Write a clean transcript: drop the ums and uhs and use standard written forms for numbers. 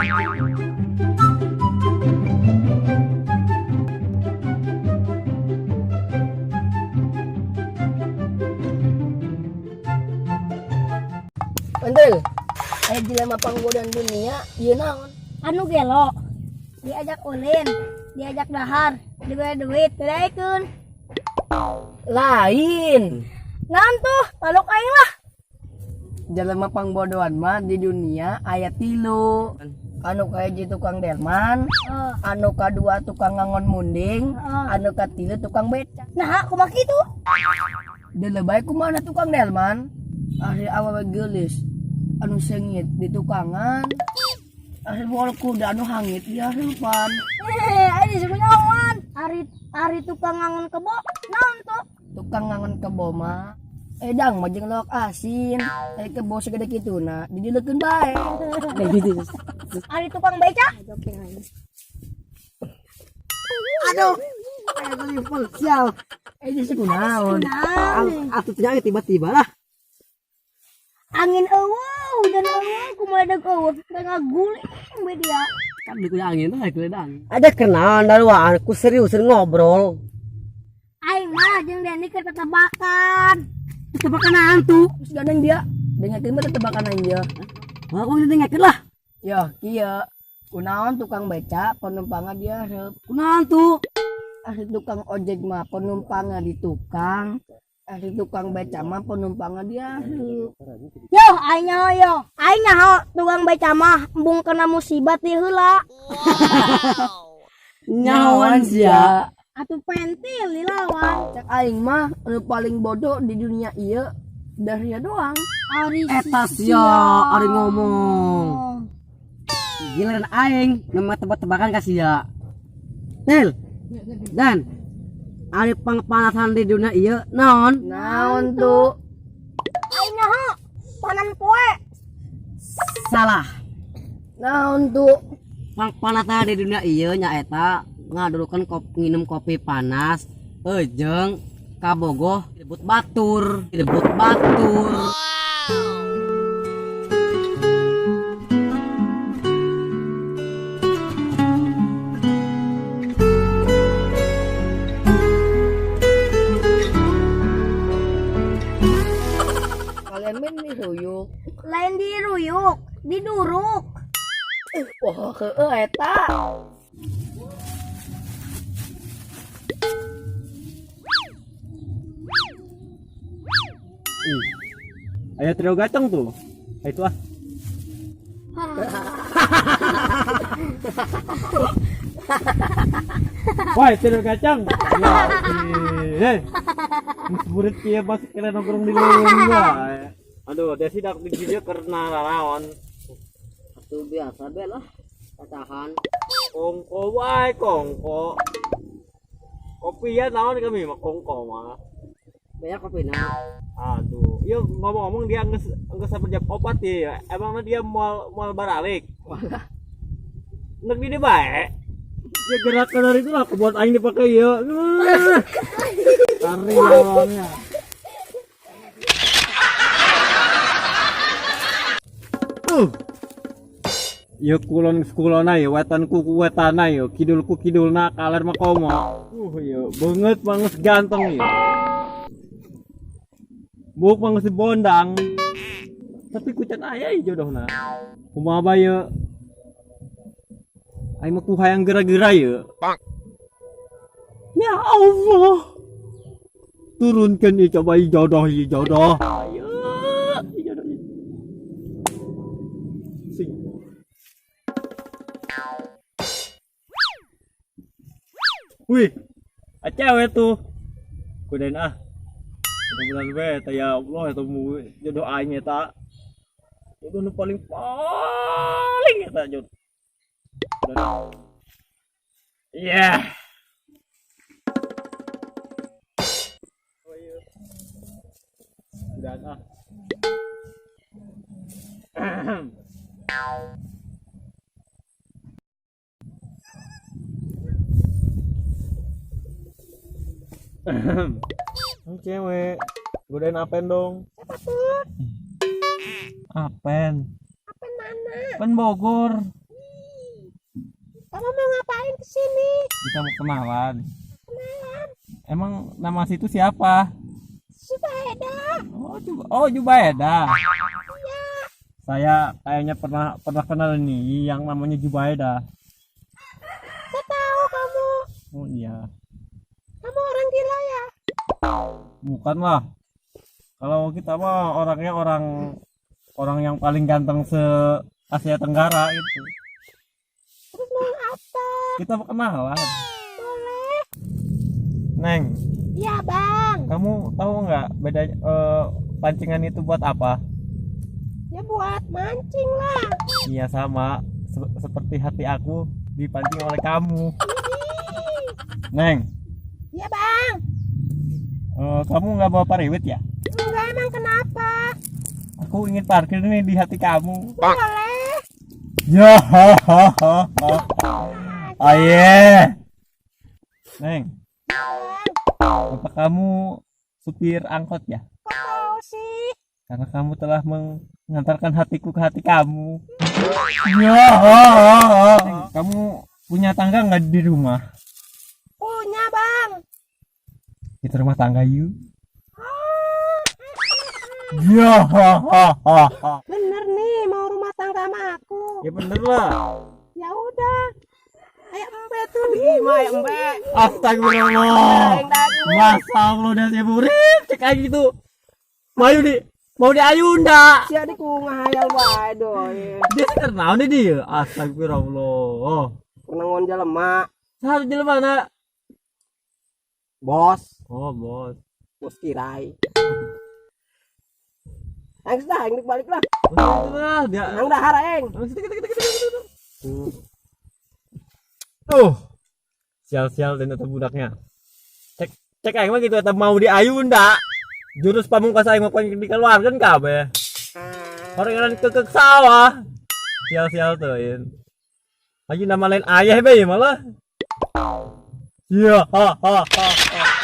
Pentil. Aya jelema panggodan dunia, ieu naon? Anu gelo. Diajak ulin, diajak dahar, diberi duit, didaekeun. Lain. Naon tuh? Taluk aing lah. Jelema pangbodohan mah di dunia aya tilu. Anu kahiji tukang delman, Heeh. anu kadua tukang ngangon munding, Heeh. anu katilu tukang beca. Nah, kumaha kitu? Deuleu bae kumaha tukang delman? Ari awewe geulis anu seungit di tukangan. Ari moal kuda anu hangit di hareupan. Eh, aing disebut nyawan. Ari ari tukang ngangon kebo, naon tuh? Tukang ngangon kebo mah edang mah jeung lauk asin. Eh kebo segede kituna didilekeun bae. Ari tukang beca? Aduh, kayak telepon sial. Eh geus kunaon? Naon? Atuh nya tiba-tiba lah. Angin eueuh, hujan eueuh, kumaha deuk eueuh, teh ngaguling we dia. Kan di kuda angin tuh kuda angin. Ada kenalan daruan, aku serius sering ngobrol. Aing mah jeung Denny keur tetebakan. Tebakan hantu. Terus gandeng dia, dengekeun mah tetebakan aja. Wah, aku dengekeun lah. Yo, kieu. Kunaon tukang beca penumpangna dia hareup. Kunaon tuh? Ari tukang ojek mah penumpangna di tukang. Ari tukang beca mah penumpangna dia hareup. Yo, aing nyaho yo. Aing nyaho tukang beca mah embung kena musibah ti heula. Nyawan sia. Atuh pentil dilawan. Cek aing mah anu paling bodoh di dunia ieu Dahria doang. Ari Eta sia, ari ngomong. Giliran aing nama tebak-tebakan ka sia. Nil. Dan ari pangpanasan di dunia ieu naon? Naon tuh? Aing nyaho panan poe. Salah. Naon tuh? Pangpanasan di dunia ieu nyaeta ngadurukeun kopi, nginum kopi panas jeung kabogoh disebut batur, disebut batur. Kalian men diruyuk. Lain diruyuk, diduruk. Wah, heueuh eta. Ih. Aya trio gaceng tuh. Ah, itu ah. Wah, trio gaceng. Ya, eh. Murid kieu masuk kena nongkrong di leuweung wae. Aduh, desi dak di dieu karena lalaon. Atuh biasa be lah. Tahan. Kongko wae, kongko. Kopi ya naon kami mah kongko mah. Banyak kopi na. Aduh, iya ngomong-ngomong dia geus geus sampai jam 4 ya. Emangnya dia moal moal baralik? Nek di bae. Ya gerakan dari itu lah buat aing dipakai ya. Tarik lawannya. Ya kulon kulona ya wetan ku wetana ya kidul ku kidulna kaler mah komo. Ya banget banget ganteng ya. Buk banget si bondang. Tapi kucan aya ieu jodohna. Kumaha bae ye? Aing mah ku hayang gera-gera ye. Ya Allah. Turunkan ieu coba ieu jodoh ieu jodoh. Ayo, ieu jodoh ieu. Sing. Wih, cewek tuh. Kudain ah. Mudah-mudahan we teh ya Allah eta jodoh aing eta. Jodoh nu paling paling eta jodoh. Iya. Oh iya. Udah ah. Ini cewek, godain Apen dong. Siapa tuh? Apen. Apen mana? Apen Bogor. Kamu mau ngapain ke sini? Kita mau kenalan. Emang nama situ siapa? Zubaida. Oh, oh, Jubaida. Saya kayaknya pernah pernah kenal nih yang namanya Jubaida. Saya tahu kamu. Oh iya. Kamu orang gila ya? Bukan lah. Kalau kita mah orangnya orang orang yang paling ganteng se Asia Tenggara itu. Terus mau apa? Kita mau kenalan. Boleh. Neng, Iya, Bang. kamu tahu nggak beda pancingan itu buat apa? Ya buat mancing lah. Iya, sama seperti hati aku dipancing oleh kamu. Neng, Iya, Bang. Kamu nggak bawa pariwit ya? Enggak, emang kenapa? Aku ingin parkir nih di hati kamu. Boleh. Ya, aye. Neng, apa kamu supir angkot ya? Kok tahu sih? Karena kamu telah mengantarkan hatiku ke hati kamu. Ya, Neng, kamu punya tangga nggak di rumah? Punya, Bang. Kita rumah tangga yuk. Ya, Bener nih mau rumah tangga sama aku. Ya bener lah. Ya udah. Ayo embe tuh. Lima ya embe. Astagfirullah. Masa Allah dan urip cek aja gitu. Mau diayun dak? Sia di ku ngahayal wae doi. Dia sih naon nih dia. Astagfirullah. Kenangon jelema. Saha jelema na? Bos, Oh, bos. bos kirai. Aing sudah, aing balik lah. Oh, itu lah dia. Nang dahar aing. Tuh. Sial-sial dan atau budaknya. Cek cek aing mah gitu eta mau diayun dak. Jurus pamungkas aing mah poin dikeluarkan kabeh. Orang ke sawah. Sial-sial tuh in. Lagi nama lain ayah be malah. Iya, ha ha ha.